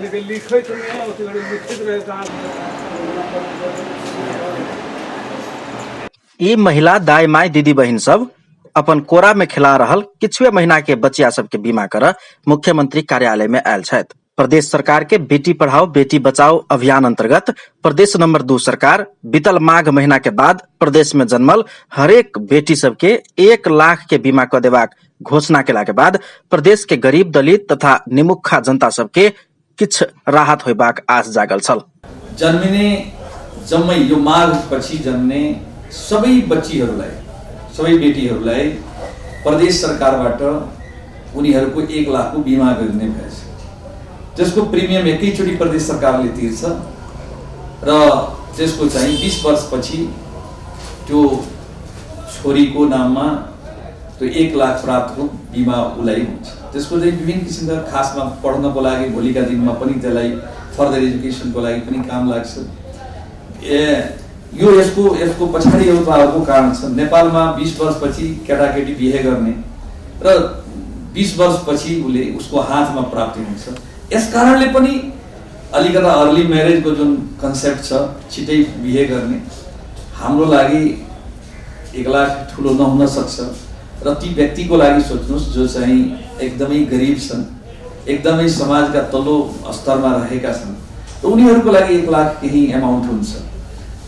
लेकिन लिखैत नहि ओते घड़ी लिखैत रहै तऽ ई महिला दाई माई दीदी बहिन सब अपन कोरा में खेला रहल किछुए महीना के बचिया सबके बीमा करऽ मुख्यमंत्री कार्यालय में आयल छथि। प्रदेश सरकार के बेटी पढ़ाओ बेटी बचाओ अभियान अंतर्गत प्रदेश नंबर 2 सरकार बीतल माघ महीना के बाद प्रदेश में जन्मल हरेक बेटी सबके 1 लाख के बीमा क देबाक घोषणा केला के बाद प्रदेश के गरीब दलित तथा निमुखा जनता सबके किछ राहत होयबाक आस जागल छल। जन्मिने जम्मै यो माघपछि जन्मने सबै बच्चीहरूलाई, सबै बेटीहरूलाई प्रदेश सरकारबाट उनीहरूको 1 लाखको बिमा गरिने भएछ। त्यसको प्रिमियम एकैचोटि प्रदेश सरकारले तिर्छ र त्यसको चाहिँ 20 वर्षपछि त्यो छोरीको नाममा त्यो 1 लाख प्राप्तको बिमा उसलाई हुन्छ। त्यसको चाहिँ विभिन्न किसिमका खासमा पढ्नको लागि भोलिका दिनमा पनि त्यसलाई फर्दर एजुकेसनको लागि पनि काम लाग्छ। यो यसको पछाडि एउटा अर्को कारण छ। नेपालमा 20 वर्षपछि केटाकेटी बिहे गर्ने र 20 वर्षपछि उसले उसको हातमा प्राप्ति हुन्छ। यस कारणले पनि अलिकता अर्ली म्यारेजको जुन कन्सेप्ट छ, छिटै बिहे गर्ने, हाम्रो लागि 1 लाख ठुलो नहुन सक्छ र ती व्यक्तिको लागि सोच्नुहोस् जो चाहिँ एकदमै गरिब छन्, एकदमै समाजका तल्लो स्तरमा रहेका छन्, र उनीहरूको लागि 1 लाख केही एमाउन्ट हुन्छ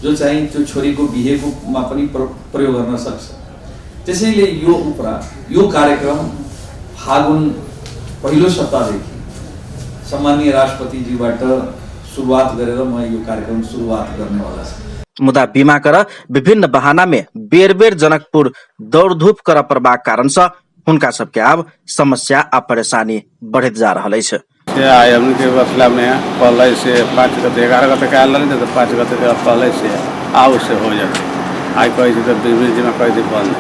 जो चाहिँ त्यो छोरीको बिहेकोमा पनि प्रयोग गर्न सक्छ। त्यसैले यो कार्यक्रम फागुन पहिलो सप्ताहदेखि सम्माननीय राष्ट्रपतिज्यूबाट सुरुवात गरेर म यो कार्यक्रम सुरुवात गर्नेवाला छु। मुदा बीमा कर विभिन्न बहाना में बेर बेर जनकपुर दौड़धूप कर पड़बाक कारण से हुनका सबके आब समस्या आ परेशानी बढ़ैत जा रहल अछि। से आइ हमनी के बसला में पहले से 5 गते 11 गते के आयल रहली त 5 गते के पहले से आउ से हो जाते। आइ कहै छै त बीस दिन कहै छै बंद।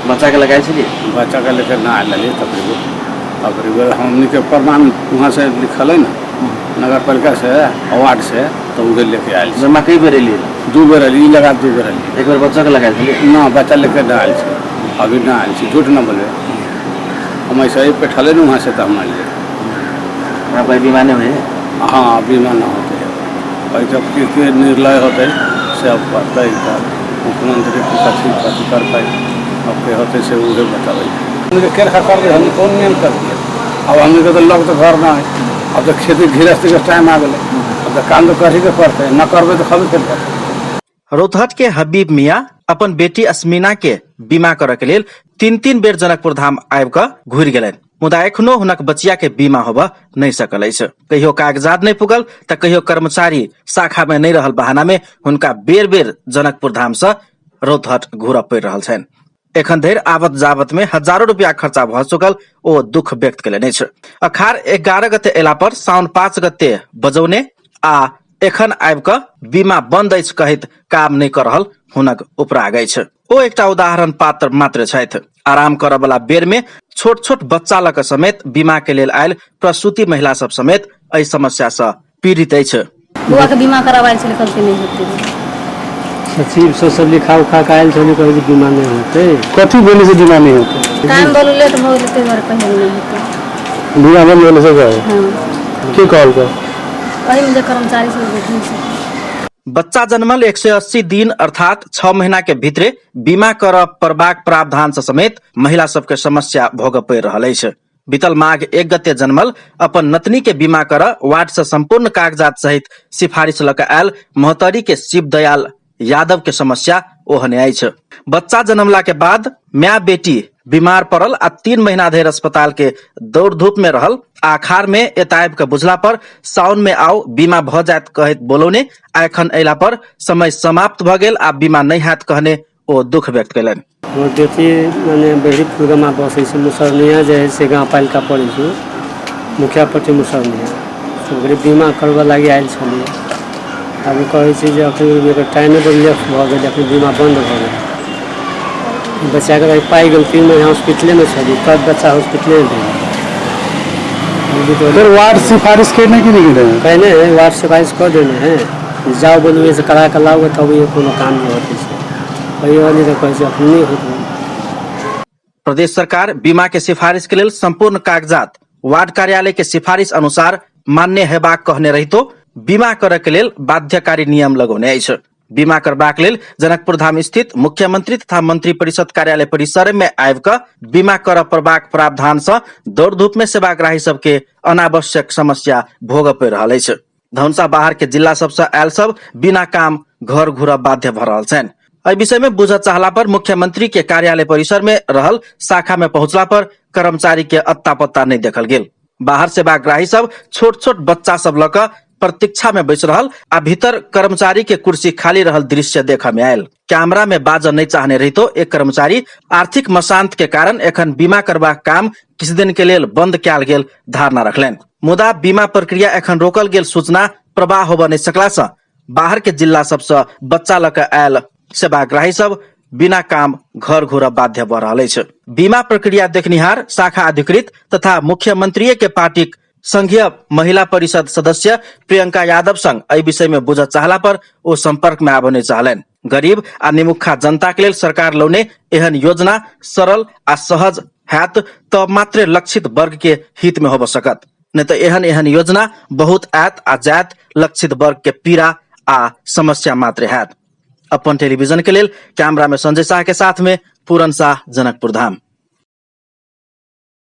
बच्चा के लगाइ छलियै? बच्चा के लेके ना आयल रहली तकरीबन। तकरीबन हमनी के प्रमाण वहाँ से लिखल है ना नगर पालिका से वार्ड से, तो उधर लेके आयल छी। जमा कई बेर एलियै? 2 बेर एलियै, ई लगा 2 बेर एलियै। एक बेर बच्चा के लगाइ छलियै? ना, बच्चा लेके ना आयल छी, अभी ना आयल छी, झूठ ना बोलबै। हम ऐसे ही बैठल है वहाँ से तो हम आइए। यहाँ पर बीमा नहीं हुए? हाँ, बीमा ना होते है। और जब के के निर्णय होते से अब पड़ते मुख्यमंत्री की कथी कथी कर पाए, अब के होते से उहे बताबै। हमने के केरखा कर दिया, हमने कौन नियम कर दिया? अब हमने के तो लग तो घर ना है, अब तो खेती गृहस्थी के टाइम आ गए, अब तो काम तो करही के पड़ते, न करबे तो खबे के पड़ते। रौतहट के हबीब मियाँ अपन बेटी अस्मिना के बीमा करऽ के लेल 3-3 बेर जनकपुर धाम आबि कऽ घुरि गेलनि, मुदा एखनो हुनक बचिया के बीमा होबऽ नहि सकल अछि। कहियो कागजात नहि पुगल तऽ कहियो कर्मचारी शाखा में नहि रहल बहाना में हुनका बेर बेर जनकपुर धाम से रौतहट घूरऽ पड़ि रहल छनि। एखन धरि आवत जावत में हजारों रुपया खर्चा भऽ चुकल ओ दुख व्यक्त केलनि अछि। अखार 11 गते अयला पर साउन 5 गते बजौने आ एखन आबि कऽ बीमा बंद अछि कहैत काम नहि कऽ रहल हुनक उपराग अछि। ओ एकटा उदाहरण पात्र मात्र छथि। आराम करऽ वाला बेर में छोट छोट बच्चा लऽ कऽ समेत बीमा के लेल आयल प्रसूति महिला सब समेत एहि समस्या सँ पीड़ित अछि। बौआ के बीमा कराबै छलै, कहलकै नहि होतै। सचिव सब सब लिखा उखा के आयल छलै, कहै जे बीमा नहि होतै। कथी बोले से बीमा नहीं होतै? टाइम बोलू लेट भऽ गेलै, ताहि दुआरे कहै नहि होतै। बीमा बंद होले से कहे? हाँ। के कहलकै? एहिमे जे कर्मचारी सब बैठल छै। बच्चा जन्मल 180 दिन अर्थात 6 महीना के भीतरे बीमा करऽ पड़बाक प्रावधान से समेत महिला सबके समस्या भोगऽ पड़ि रहल अछि। बीतल माघ 1 गते जन्मल अपन नतनी के बीमा करऽ वार्ड से संपूर्ण कागजात सहित सिफारिश लऽ कऽ आयल महोत्तरी के शिवदयाल यादव के समस्या ओहने अछि। बच्चा जन्मला के बाद माय बेटी बीमार पड़ल आ 3 महीना धरि अस्पताल के दौड़ धूप में रहल। आखार में एतय आबि कऽ बुझला पर साउन में आउ बीमा भऽ जायत कहैत बोलौने आ एखन अयला पर समय समाप्त भऽ गेल आ बीमा नहि हैत कहने ओ दुख व्यक्त कयलनि। हमर बेटी मने बहरी फुलगामा बसै छै, मुसरनिया जे है से गाँवपालिका पड़ै छै, मुखियापट्टी मुसरनिया। ओकरे बीमा करबऽ लागि आयल छलियै। आब ओ कहै छै जे अखन एकर टाइमे बड़ लेट भऽ गेल, अखन बीमा बन्द भऽ गेल। बच्चाके पाइ गेल, 3 महीना हॉस्पिटलेमे छलियै, तब बच्चा हॉस्पिटलेमे भेल। फिर वार्ड सिफारिश केने कि नहीं केने? कहने है, वार्ड सिफारिश कऽ देने है, जाओ बोलू से करा के लाओगे तब ये कोनो काम नहीं होते छै। कहियो वाली तऽ कहै छै अखन नहि होत। प्रदेश सरकार बीमा के सिफारिश के लेल संपूर्ण कागजात वार्ड कार्यालय के सिफारिश अनुसार मान्य हेबाक कहने रहितो बीमा करय के लेल बाध्यकारी नियम लगौने अछि। बीमा करबाक लेल जनकपुर धाम स्थित मुख्यमंत्री तथा मंत्री परिषद कार्यालय परिसर में आबि कऽ बीमा करय पड़बाक प्रावधान सँ दौड़ धूप में सेवाग्राही सबके अनावश्यक समस्या भोगय पड़ि रहल अछि। धनुषा बाहर के जिला सबसँ आयल सब बिना काम घर घुरब बाध्य भऽ रहल छनि। एहि विषय में बुझऽ चाहला पर मुख्यमंत्री के कार्यालय परिसर में रहल शाखा में पहुंचला पर कर्मचारी के अत्ता पत्ता नहीं देखल गेल। बाहर सेवाग्राही सब छोट छोट बच्चा सब लऽ कऽ प्रतीक्षा में बैस रहल आ भीतर कर्मचारी के कुर्सी खाली रहल दृश्य देखऽ में आयल। कैमरा में बाजऽ नहीं चाहने रहितो एक कर्मचारी आर्थिक मशांत के कारण एखन बीमा करबाक काम किछु दिन के लेल बंद कयल गेल धारणा रखलनि। मुदा बीमा प्रक्रिया एखन रोकल गेल सूचना प्रवाह होबऽ नहि सकला सँ बाहर के जिला सबसँ बच्चा लऽ कऽ आयल सेवाग्राही सब बिना काम घर घुरब बाध्य भऽ रहल अछि। बीमा प्रक्रिया देखनिहार शाखा अधिकृत तथा मुख्यमंत्रीए के पार्टीक संघीय महिला परिषद सदस्य प्रियंका यादव संग एहि विषय में बुझऽ चाहला पर ओ संपर्क में आबऽ नहि चाहलनि। गरीब आ निमुखा जनता के लेल सरकार लौने एहन योजना सरल आ सहज हैत तऽ मात्रे लक्षित वर्ग के हित में होबऽ सकत, नहि तऽ एहन एहन योजना बहुत आयत आ जायत, लक्षित वर्ग के पीड़ा आ समस्या मात्र हैत। अपन टेलीविजन के लेल कैमरा में संजय शाह के साथ में पूरन शाह, जनकपुर धाम।